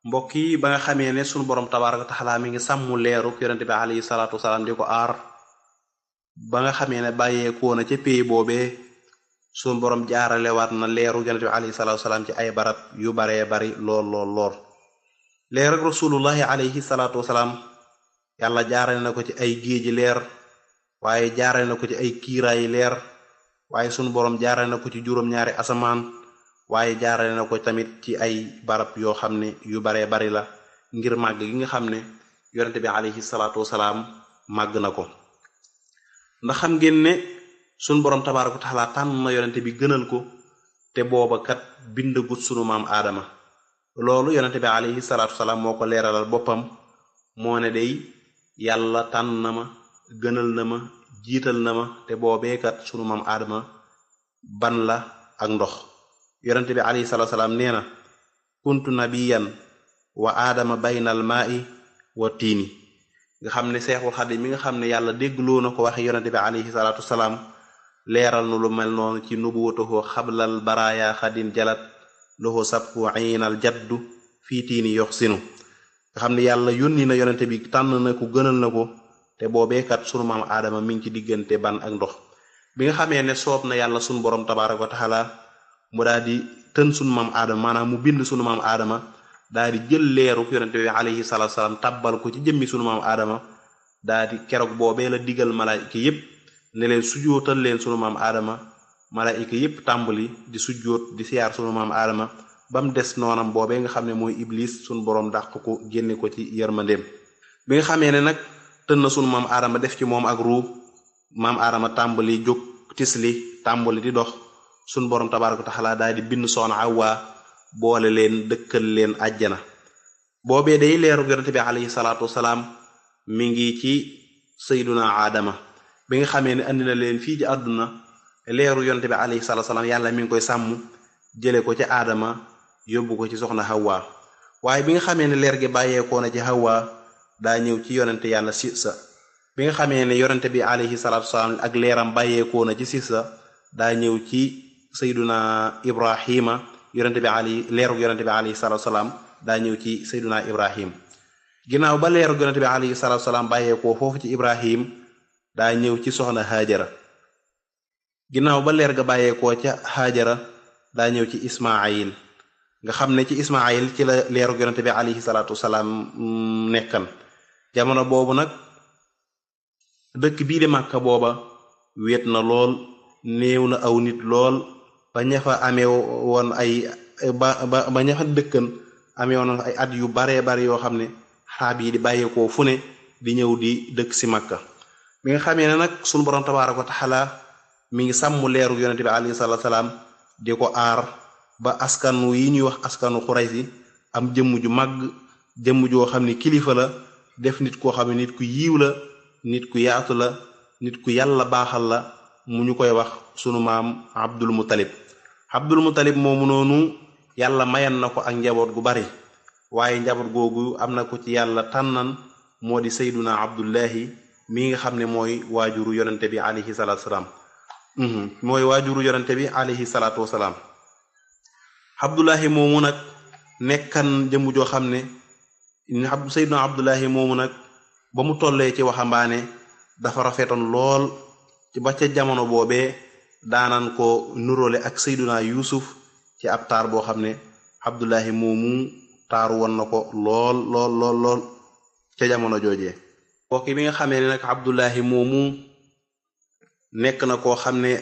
mbokk yi ba nga xamee ne sunu borom tabaaraka taala mi ngi sàmm leeruk yonente bi alayhi salaatu wasalaam di ko aar ba nga xamee ne bàyyeekoo na ca pay boobee sunu borom jaaralewaat na leeruk yonente bi alayhi salaatu wasalaam ci ay barab yu baree bari lool leer ak rasulullahi alayhi salaatu wasalaam yàlla jaarale na ko ci ay géeji leer waaye jaarale na ko ci ay kiiraayi leer waaye sunu borom jaarale na ko ci juróom-ñaari asamaan waaye jaarale na ko tamit ci ay barab yoo xam ne yu baree bari la ngir màgg gi nga xam ne yonente bi alayhi salaatu wasalaam màgg na ko ndax xam ngeen ne sunu borom tabaaraka wa taala tànn na yonente bi gënal ko te booba kat bindagut sunu maam aadama loolu yonente bi alayhi salaatu wasalaam moo ko leeralal boppam moo ne day yàlla tànn na ma gënal na ma jiital na ma te boobeekat sunu maam aadama ban la ak ndox yonente bi alayhi salaatu wasalaam nee na kuntu nabiyan wa aadama baynal maa'i wa tiini nga xam ne seexul xadim mi nga xam ne yàlla déggloo na ko waxe yonente bi alayhi salaatu wasalaam leeral nu lu mel noonu ci nubuwatuhu xablal baraaya xadin jalat lahu sabku aynal jaddu fii tiini yoxsinu nga xam ne yàlla yónni na yonente bi tànn na ko gënal na ko te boobeekat sunu maam aadama mi ngi ci diggante ban ak ndox bi nga xamee ne soob na yàlla sunu borom tabaaraka wa taala mu daal di tën sunu maam aadama maanaam mu bind sunu maam aadama daal di jël leeru yonente bi alayhi salaatu salaam tabbal ko ci jëmmi sunu maam aadama daal di keroog boobee la digal malaayika yépp ne leen sujootal leen sunu maam aadama malaayika yépp tàmbali di sujoot di siyaar sunu maam aadama ba mu des noonam boobee nga xam ne mooy iblis sunu borom dàq ko génne ko ci yërmandeem bi nga xamee ne nag tën na sunu maam aadama def ci moom ak ruu maam aadama tàmbali jóg tisli tàmbali di dox sunu borom tabaaraka taala daal di bind soxna Awa boole leen dëkkal leen àjjana boobee day leeru yonente bi alayhi salaatu wasalaam mi ngi ci sayduna aadama bi nga xamee ne andi na leen fii ci àdduna leeru yonente bi alayhi salaatu wasalaam yàlla mi ngi koy sàmm jële ko ci aadama yóbbu ko ci soxna Hawa waaye bi nga xamee ne leer gi bàyyeekoo na ci Hawa daa ñëw ci yonente yàlla Sisa bi nga xamee ne yonente bi alayhi salaatu wasalaam ak leeram bàyyeekoo na ci Sisa daa ñëw ci sayduna Ibrahima leerug yonente bi alayhi salaatu wasalaam daa ñëw ci sayduna Ibrahim ginnaaw ba leerug yonente bi alayhi salaatu wasalaam bàyyeekoo foofu ci Ibrahim daa ñëw ci soxna Haajara ginnaaw ba leer ga bàyyeekoo ca Haajara daa ñëw ci Ismaayil nga xam ne ci Ismaayil ci la leerug yonente bi alayhi salaatu wasalaam nekkan jamono boobu nag dëkk bii de Màkka booba wéet na lool néew na aw nit lool ba ña fa amee woon ba ña fa dëkkan amee woon ay at yu baree bari yoo xam ne xaab yi di bàyyeekoo fu ne di ñëw di dëkk si Màkka bi nga xamee ne nag sunu borom tabaaraka wa taala mi ngi sàmm leeru yonente bi alayhi salaatu salaam di ko aar ba askanu yi ñuy wax askanu Xuraysi am jëmm ju màgg jëmm joo xam ne kilifa la def nit koo xam ne nit ku yiiw la nit ku yaatu la nit ku yàlla baaxal la mu ñu koy wax sunu maam Abdul Muttalib moomu noonu yàlla mayan na ko ak njaboot gu bari waaye njaboot googu am na ko ci yàlla tànnan moo di sayduna Abdullahi mi nga xam ne mooy waajuru yonente bi alayhi salaatu wasalaam Abdullahi moomu nag nekkan jëmm joo xam ne sayduna Abdullahi moomu nag ba mu tollee ci waxambaane dafa rafetoon lool ci ba ca jamono boobee daanan ko nuróole ak sayduna Yusuf ci ab taar boo xam ne Abdullahi moomu taaru woon na ko lool ca jamono joojee kooki bi nga xamee ne nag Abdullahi moomu nekk na koo xam ne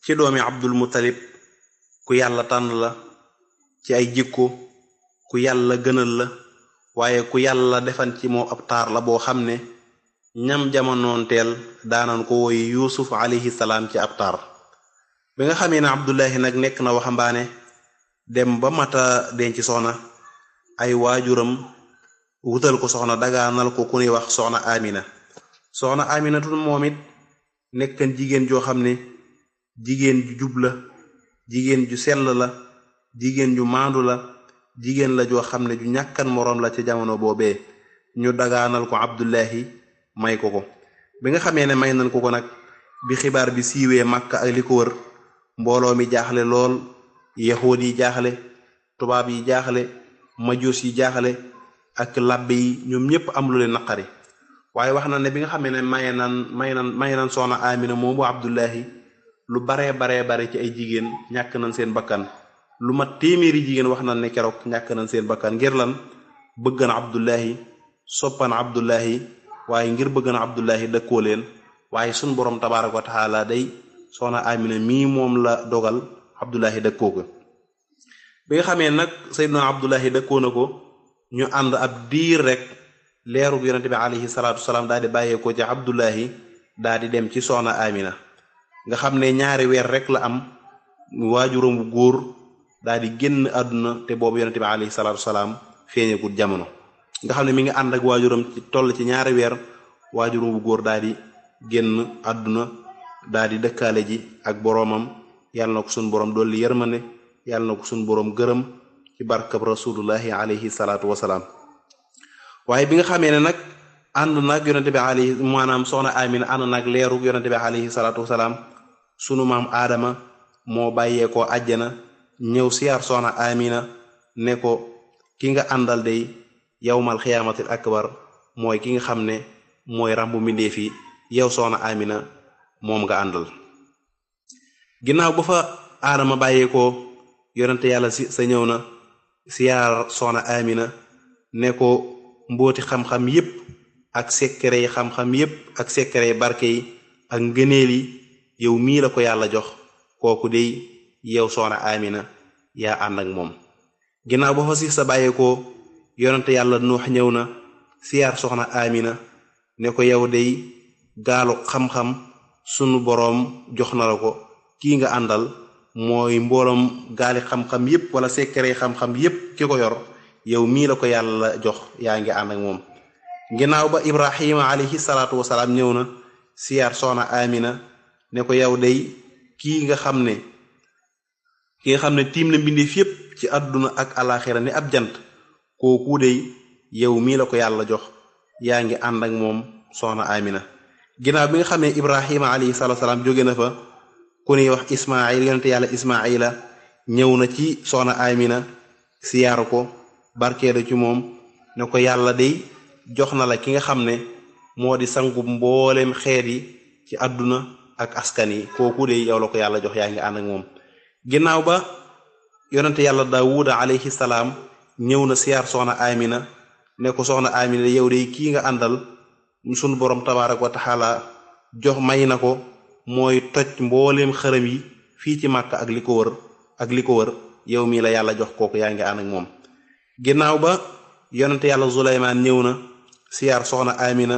ci doomi Abdul Muttalib ku yàlla tànn la ci ay jikko ku yàlla gënal la waaye ku yàlla defan ci moom ab taar la boo xam ne ñam jamonoonteel daanan ko woy Yusuf alayhi salaam ci ab taar bi nga xamee ne Abdullahi nag nekk na waxambaane dem ba mata denc soxna ay waajuram wutal ko soxna dagaanal ko ku ñuy wax soxna Amina tun moom it nekkan jigéen joo xam ne jigéen ju jub la jigéen ju sell la jigéen ju maandu la jigéen la joo xam ne ju ñàkkan moroom la ci jamono boobee ñu dagaanal ko Abdullahi may ko bi nga xamee ne may nañ ko nag bi xibaar bi siiwee Màkka ak li ko wër mbooloo mi jaaxle lool yahuud yi jaaxle tubaab yi jaaxle majuus yi jaaxale ak labbe yi ñoom ñëpp am lu leen naqari. waaye wax na ne bi nga xamee ne maye nan soxna Amina moomu Abdullahi lu bare ci ay jigéen ñàkk nañ seen bakkan lu mat téeméeri jigéen wax nañ ne keroog ñàkk nañ seen bakkan ngir lan bëgg na Abdullahi soppan Abdullahi waaye ngir bëgg na Abdullahi dëkkoo leen. waaye sun borom tabaaraka wa taala day soxna Amina mii moom la dogal Abdullahi dëkkoo ko. bi nga xamee nag Seydina Abdullahi dëkkoo na ko ñu ànd ab diir rek leeru yonente bi alayhi salaatu wasalaam daal di bàyyeekoo ci Abdullahi daal di dem ci soxna Amina nga xam ne ñaari weer rek la am waajuram bu góor daal di génn àdduna te boobu yonente bi alayhi salaatu wasalaam feeñagul jamono nga xam ne mi ngi ànd ak waajuram ci toll ci ñaari weer waajuram bu góor daal di génn àdduna daal di dëkkaale ji ak boroomam. yàlla na ko suñ boroom dolli yërmande yàlla na ko suñ boroom gërëm ci barkab rasulullahi alayhi salaatu wasalaam. waaye bi nga xamee ne nag ànd nag yonente bi alayhi maanaam soxna Amina ànd nag leeru yonente bi alayhi salaatu wasalaam sunu maam Aadama moo bàyyeekoo àjjana ñëw siyaar soxna Amina ne ko ki nga àndal day yawmal xiyaamatil akbar mooy ki nga xam ne mooy rambu mbindeef yi yow soxna Amina moom nga àndal. ginnaaw ba fa Aadama bàyyeekoo yonente yàlla sa ñëw na siyaar soxna Amina ne ko mbooti xam-xam yépp ak sekkere yi xam-xam yépp ak sekkere yi barke yi ak ngëneel yi yow mii la ko yàlla jox kooku dey yow soxna Amina yaa ànd ak moom. ginnaaw ba fa si sa bàyyeekoo yonente yàlla Nuux ñëw na siyaar soxna Amina ne ko yow dey gaalu xam-xam sunu boroom jox na la ko kii nga àndal mooy mbooloom gaali xam-xam yépp wala sekkere xam-xam yépp ki ko yor yow mii la ko yàlla jox yaa ngi ànd ak moom. ginnaaw ba Ibrahima alayhi salaatu wasalaam ñëw na siyaar soxna Amina ne ko yow day kii nga xam ne tiim na mbindeef yépp ci àdduna ak alaxira ni ab jant kooku day yow mii la ko yàlla jox yaa ngi ànd ak moom soxna Amina. ginnaaw bi nga xam ne Ibrahima alayhi salaatu wasalaam jóge na fa ku ñuy wax Ismaayil yonente yàlla Ismaayila ñëw na ci soxna Amina siyaaru ko barkeelu ci moom ne ko yàlla day jox na la ki nga xam ne moo di sangu mboolem xeet yi ci àdduna ak askan yi kooku de yow la ko yàlla jox yaa ngi ànd ak moom. ginnaaw ba yonente yàlla Daawuda alayhi salaam ñëw na siyaar soxna Amina ne ko soxna Amina yow de kii nga àndal sunu borom tabaaraka wa taala jox may na ko mooy toj mboolem xërëm yi fii ci Màkka ak li ko wër yow mii la yàlla jox kooku yaa ngi ànd ak moom. ginnaaw ba yonente yàlla Suleymaan ñëw na siyaar soxna Amina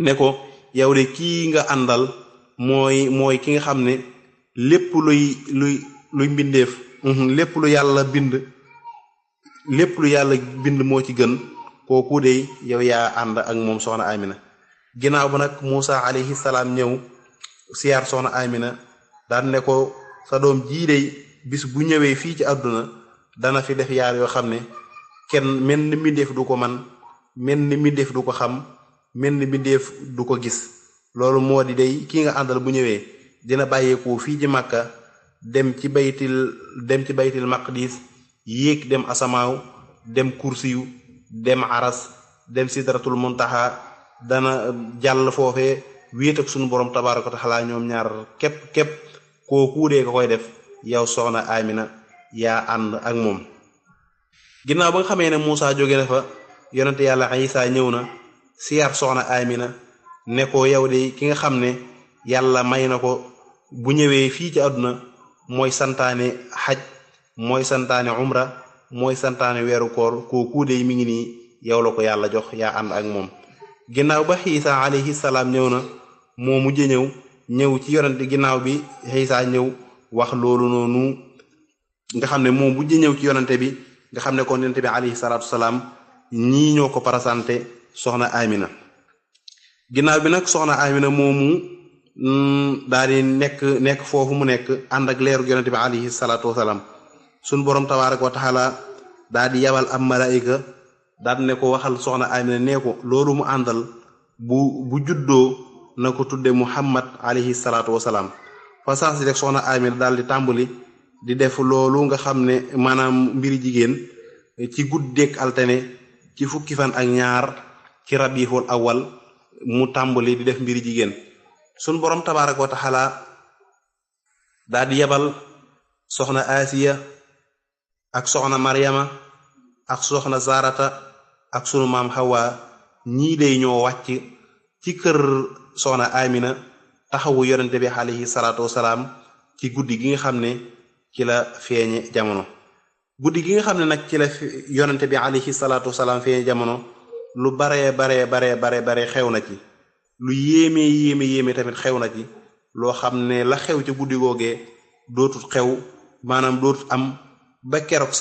ne ko yow de kii nga àndal mooy ki nga xam ne lépp luy mbindeef lépp lu yàlla bind moo ci gën kooku de yow yaa ànd ak moom soxna Amina. ginnaaw ba nag Muusa alayhi salaam ñëw siyaar soxna Amina daan ne ko sa doom jii de bis bu ñëwee fii ci àdduna dana fi def yaar yoo xam ne kenn mel ni mbindeef du ko man mel ni mbindeef du ko xam mel ni mbindeef du ko gis. loolu moo di day kii nga àndal bu ñëwee dina bàyyeekoo fii ci Màkka dem ci baytil maqdis yéeg dem asamaaw dem kursiyu dem aras dem sidratul muntaha dana jàll foofee wéet ak sunu borom tabaaraka wa taala ñoom ñaar képp kooku dee nga koy def yow soxna Amina yaa ànd ak moom. ginnaaw ba nga xamee ne Muusa jóge na fa yonente yàlla Isa ñëw na siyaar soxna Amina ne ko yow de ki nga xam ne yàlla may na ko bu ñëwee fii ci àdduna mooy santaane xaj mooy santaane umra mooy santaane weeru koor kooku de mi ngi nii yow la ko yàlla jox yaa ànd ak moom. ginnaaw ba Isa alayhi salaam ñëw na moo mujj ñëw ci yonente ginnaaw bi Isa ñëw wax loolu noonu nga xam ne moo mujj ñëw ci yonente bi nga xam ne kon yonente bi alayhi salaatu salaam ñii ñoo ko parasanté soxna Amina. ginnaaw bi nag soxna Amina moomu daal di nekk foofu mu nekk ànd ak leeru yonente bi alayhi salaatu wasalaam suñ borom tabaaraka wa taala daal di yabal am malaayika daal ne ko waxal soxna Amina nee ko loolu mu àndal bu juddoo na ko tudde Muhammad alayhi salaatu wasalaam. fa saasi rek soxna Amina daal di tàmbali di def loolu nga xam ne maanaam mbiri jigéen ci guddeeg altine ci fukki fan ak ñaar ci rabiul awal mu tàmbali di def mbiri jigéen. sun borom tabaaraka wa taala daa di yebal soxna Asiya ak soxna Maryama ak soxna Zarata ak sunu maam Hawa ñii day ñoo wàcc ci kër soxna Amina taxawu yonente bi alayhi salaatu wasalaam ci guddi gi nga xam ne ci la feeñe jamono. guddi gi nga xam ne nag ci la yonente bi alayhi salaatu wasalaam feeñe jamono lu bare xew na ci, lu yéeme tamit xew na ci, loo xam ne la xew ci guddi googee dootut xew, maanaam dootut am ba keroog